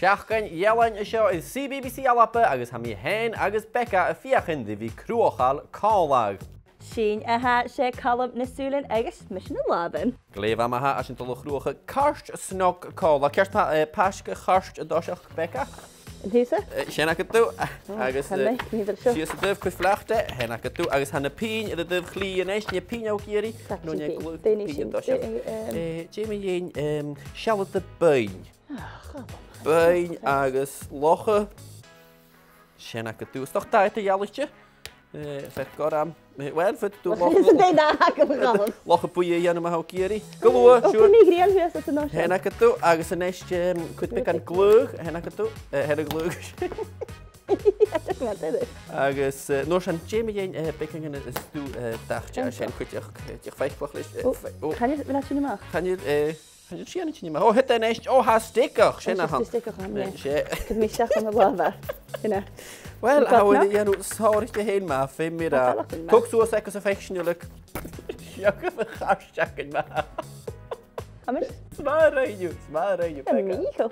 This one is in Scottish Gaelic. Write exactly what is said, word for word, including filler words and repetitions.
Seachdain ealain an seo air C B B C ALBA agus tha mi fhèin agus Becca a' feuchainn ri bhith a' cruthachadh còmhla. Sin a tha, 's e Calum na sùilean agus mise na làmhan. Glè mhath ma-thà, tha sinn a' dol a chruthachadh cairt snog còmhla. Ceart ma-thà, eh, paisg a' chairt an toiseach, Becca. An tusa? Eh, sin agad thu. Agus, eh, sìos an taobh, cuir fliuch dheth, sin agad thu. Agus tha na pinn air an taobh chlì a-nis, nì pinn a tha thu ag iarraidh. No nì pinn. Glè mhath, pinn an toiseach. Eh, dè mu dheidhinn, em, sealladh de bheinn. Beinn agus locha. Sin agad thu. Is dòcha tha iad eadar-dhealaichte. Eh, fear gorm. Eh, well, faodaidh tu locha, locha buidhe a dhèanamh ma tha thu ag iarraidh. Gu luath, siuthad. Sin agad thu. Agus a-nis, em, cuid beagan glaodh. Sin agad thu. Eh, sin an glaodh. Agus, eh, an uair sin, dè mu dheidhinn, eh, beagan a-staigh, eh, dathte, sin cuideachd, eh, dìreach faiceallach leis, eh, chan eil, bheil e a' tighinn a-mach? Chan eil, eh, chan eil sìon a' tighinn a-mach. Ò, thèid e a-nis. Ò, tha e a-staigh, sin a th' ann. Tha e a-staigh, eh, 's e. Cuiridh mi a-steach ann an làmhan. Sin e. Well, tha thu a' dèanamh sàr-obair fhèin, ma-thà, feumaidh mi ràdh. Thog suas e gus am faic sinn uile. Seo a' chairt againn, ma-thà. Amis? 'S math a rinn thu, 's math a rinn thu, Becca. Amigo.